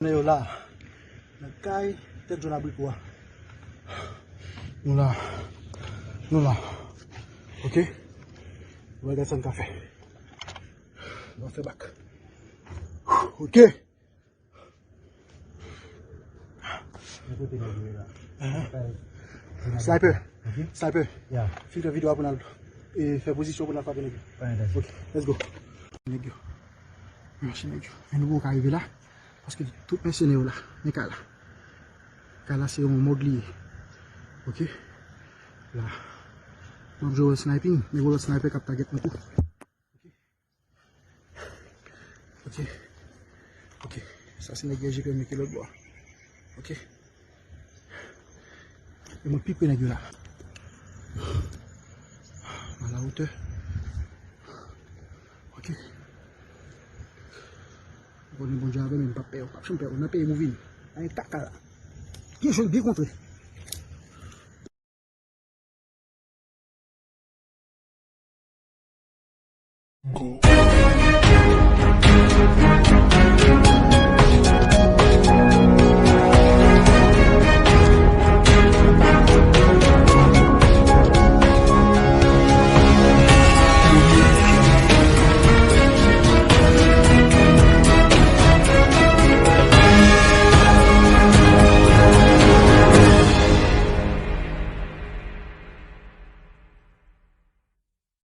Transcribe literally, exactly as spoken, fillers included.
Yo la. Nan kay tèt jòn abriko a. Nou la. Nou la. Ok. Nou va gade sa n ka fè. Nou fè bak. Ok. Aha. Sniper. Sniper. Fin fè videyo a pou n al, e, fè pozisyon pou n al frape nèg yo. Ok, let's go. Nèg yo. Mache nèg yo. Men nou poko ka rive la. Paske tout mèsenè yo la. Men kay la. Kay la se yon mòg li ye. Ok. La. M ap jwe wòl sniping. Men yon lòt sniper k ap target nou tou. Ok. Ok. Sa se nèg yo jete mete lòt bò. Ok. E mwen pi pre nèg yo la. A la wotè. Ok. Mwen konnen Bondye avè m, m p ap pè, m p ap janm pè. Nan peyi m ou vini. Ay kaka la. Byen jwe l, byen kontre.